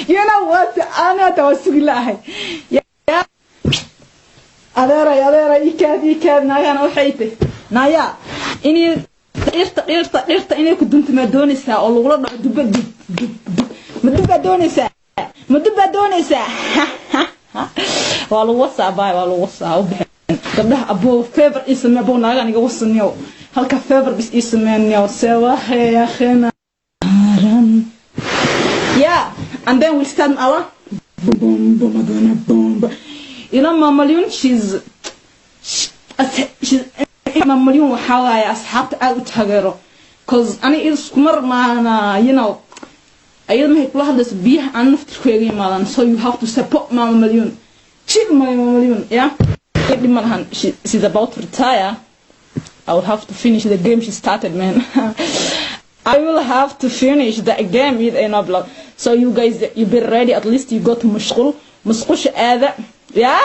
You know what? Ana hata waa sugi la'ahay. Adeeray, adeeray, ikaad, ikaad. Naagana waxay tahy, naya, inay dhirta, dhirta, dhirta inay ku dunto maa doonaysaa oo lagula dhaco duba, dub, dub, dub? Ma dubbaa doonaysaa? Ma dubbaa doonaysaa? Waa lagu wasaa, baay, waa lagu wasaa. U bixin gabdhaha. Aboo, favor ii samee, aboo. Naagaan iga wasaniyow, halka favor bis ii sameeniyow. Sewahe akhina. Yeah, and then we'll start our boom, boom, boom, boom, boom. Mama Malyun, she's Mama Malyun. Waxaa waaye asxaabta aad u taageero, 'cause ani iskumar maana, ayada markay kula hadlayso, biyaha aan naftirkooga imaadan. So you have to support Mama Malyun. Chill, Mama Malyun. Yeah, dhib ma lahan. She's about to retire. I will have to finish the game she started, man. I will have to finish the game with a blood. So you guys, you be ready. At least you go to musqul, musqusha aada. Yeah,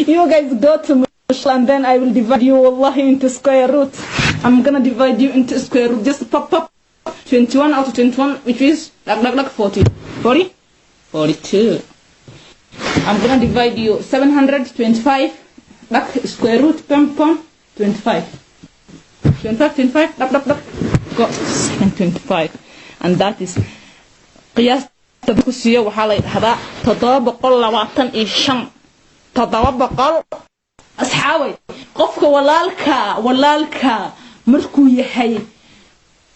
you guys go to musqul and then I will divide you, wallahi, into square root. I'm gonna divide you into square root. Just pop, pop. 21 out of 21, which is like 40, 40, 42. I'm gonna divide you 725, like square root, pam pam, 25, 25, 25, dab dab dab, go 725, and that is qiyaasta ku siiyo. Waxaa la yidhahdaa 725, 700. Asxaabay, qofka walaalka, walaalka markuu yahay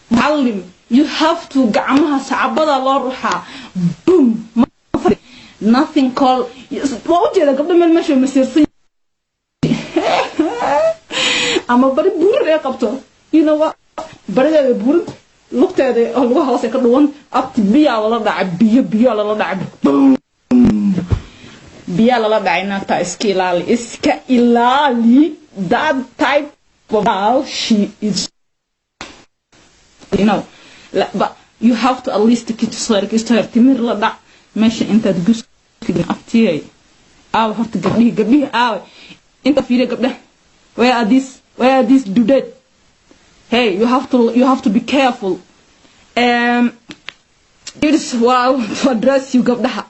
mucallim, you have to gacmaha sacabada loo ruxaa. Boom, nothing call. Waa ujeeda gabdho meel meesha masiirsan ama bari buurir ee qabto, you know what, barideeda buurin, lugteeda oo lugaha hoose ka dhuwan. Abti, biyaa lala dhacay, biyo, biyo lala dhacay, boom, biyaa lala dhacay. Naagtaa iska ilaali, iska ilaali. That type of girl, she is, but you have to at least kisto kisto timir la dhac meesha intaad gus. Abtiyay, aawa horta gabdhihii, gabdhihii aawa? Inta fiiriya gabdhaha. Where are these, where are these dudeed? Hey, you have to be careful. Here's what I want to address you, gabdhaha.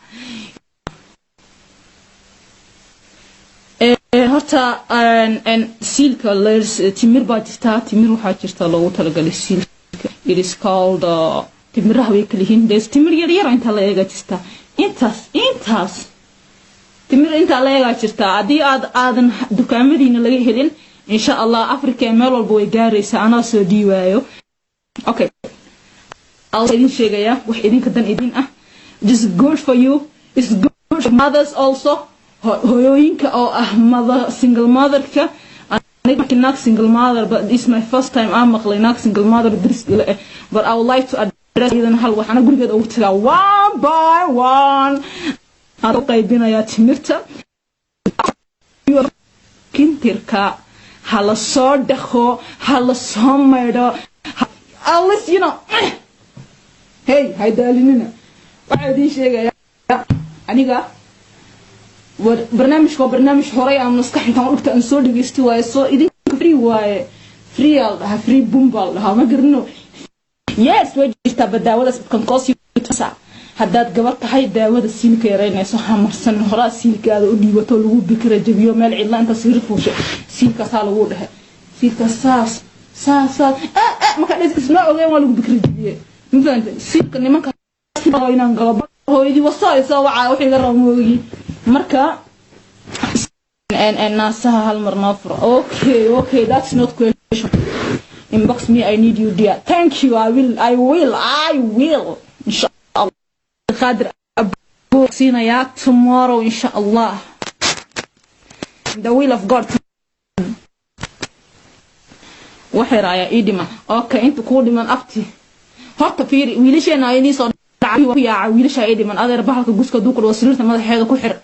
Horta siilka timir baa jirtaa, timir waxaa jirta loogu talagalay siilka. It is called timiraha way kala yihiin. There's timir yar yar inta la eega jirta, intaas, intaas timir intaa la eegaa jirtaa. Haddii aad aadan dukaamadiina laga helin, insha Allah Africa meel walba way gaaraysaa, anaa soo dhiiwaayo. Okay, idin sheegayaa wax idinka dan idin ah. Just good for you, it's good for mothers also, hooyooyinka oo ah mother, single motherka. Aniga naag single mother, but this is my first time aan maqlay naag single mother daris ila eh. But I would like to address iyadan hal waxaana gurigeeda ugu tagaa one by one, aan u qaybinayaa timirta kintirka. Ha la soo dhaqo, ha la soo maydho, at least, hey, hay daalinina. Waxaa idiin sheegayaa aniga barnaamijka waa barnaamij horay aan maskax intaan dhugta aan soo dhegeysti waaye. Soo idinka free waaye, free aa la dhahaa, free boom baa la dhahaa, ma garano. Yes, way jirtaa, ba daawadaas kan cost you. Haddaad gabar tahay, daawada siilka yaraynayso ha marsan. Horaa siilkaada u dhiibato, lagu bikira jabiyo meel cidla inta sii fuusho, siilkaasaa lagu dhehe, siilka saas saas saas markaa isma ogeen, waa lagu bikira jabiye. Ma fahantay? Siilka nimanka inaan galo hooyadii wasaa isoo wacaa, wax iga raba moogi. Marka naasaha hal mar noo furo. Okay, that's not question. Inbox me, I need you, dear. Thank you. I will, I will, I will, insha Allah. Qadir abu siinayaa tomorrow, insha Allah, the will of God. Waxay raayaa ii dhiman. Okay, inta kuu dhiman, abti, horta fiiri, wiilasheena ay soo yaaca, wiilasha ii dhiman. Adeer, bahalka guska duu ku dhawo, sariirta madaxeeda ku xir.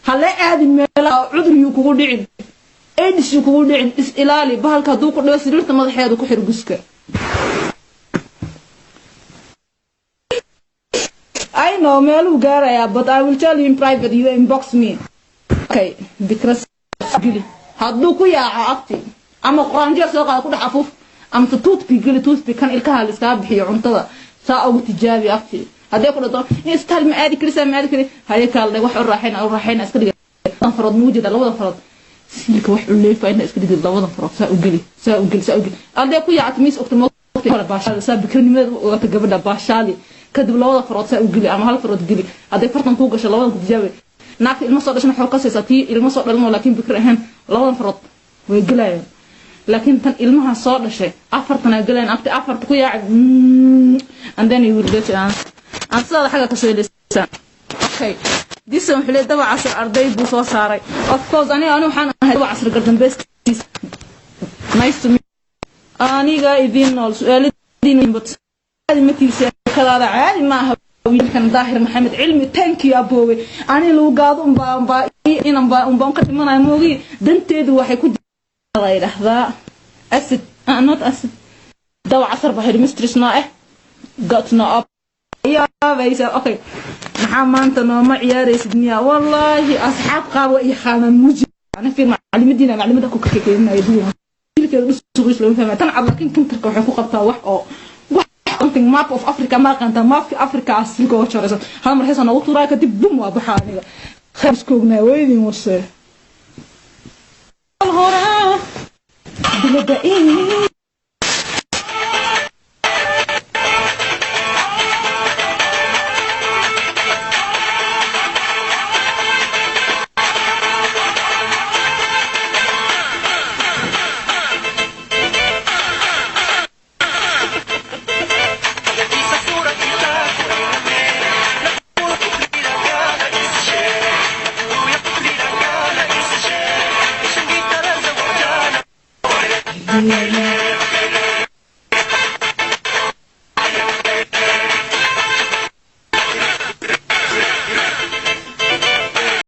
Hala aadin meelaha, cudur yuu kugu dhicin, AIDS yuu kugu dhicin. Is ilaali. Bahalka hadduu ku dhawo, sariirta madaxeeda ku xir guska. I know meeluu gaarayaa, but I will tell you in private. You inbox me, okay? Bikras geli hadduu ku yaaco, abti, ama quraanjeer soo qaada, ku dhex afuuf, ama toothpick geli, toothpick kan ilkaha la iskaga bixiyo cuntada, saa ugu tijaabi, abti. Haddii ku dhado in isbitaal ma aadi karisa, ma aadi kari, haye kaalday, wax u raaxayn u raaxayn iska dhiga. Farood muujida, labada farood siilka wax u leefa inta iska dhigid, labada farood saa u geli, saa u geli, saa u geli. Haddii ku yaacto miis ogta moogta hore baashaali, saa bikrinimada ogata gabadha baashaali. Kadib labada farood saa u geli ama hal farood geli. Hadday fartan kuu gasho, labadan ku tijaabi. Naagta ilmo soo dhashan waxay ka saysaa tii ilmo soo dhalin oo laakiin bikri ahayn, labadan farood way gelayaan, laakiin tan ilmaha soo dhashay afartan ay galayaan. Abti afarta ku yaaci and then you will get it and sidaada xagga kasoo helaysaa. Okay, this one wuxuu leeyahay Daba Casar arday buu soo saaray. Of course, aniga waxaan ahay Daba Casar gardambeeskiis. Nice to meet. Aniga idin nool su-aaladiin but caadi ma tiirsi kadaada, caadi ma aha. Wiilkan Daahir Maxamed Cilmi, thank you aboowe. Ani lagu gaado unbaa inan baa unbaa ka dhimanaya moogi. Danteedu waxay ku la yidhaahdaa acid, not acid. Daba Casar baa headmistress noo eh, got no up yaabaysa. Okay, maxaa maanta nooma ciyaaraysid miya? Wallaahi asxaab qaar waa yaqaanaan muuji. Ana fiir maclimadiina, maclimada ku kakeenayo duwan wiilkeeda dhusuqiis looma fahmaya tan cad, laakiin kantarka waxay ku qabtaa wax oo wax something map of Africa ma aqaantaa? Mapki Africa asilka oo jaraysan hal mar heesa noogu tuuraya, kadib bum, waa baxa. Aniga khayr iskoognaa weydin wase hore bilada.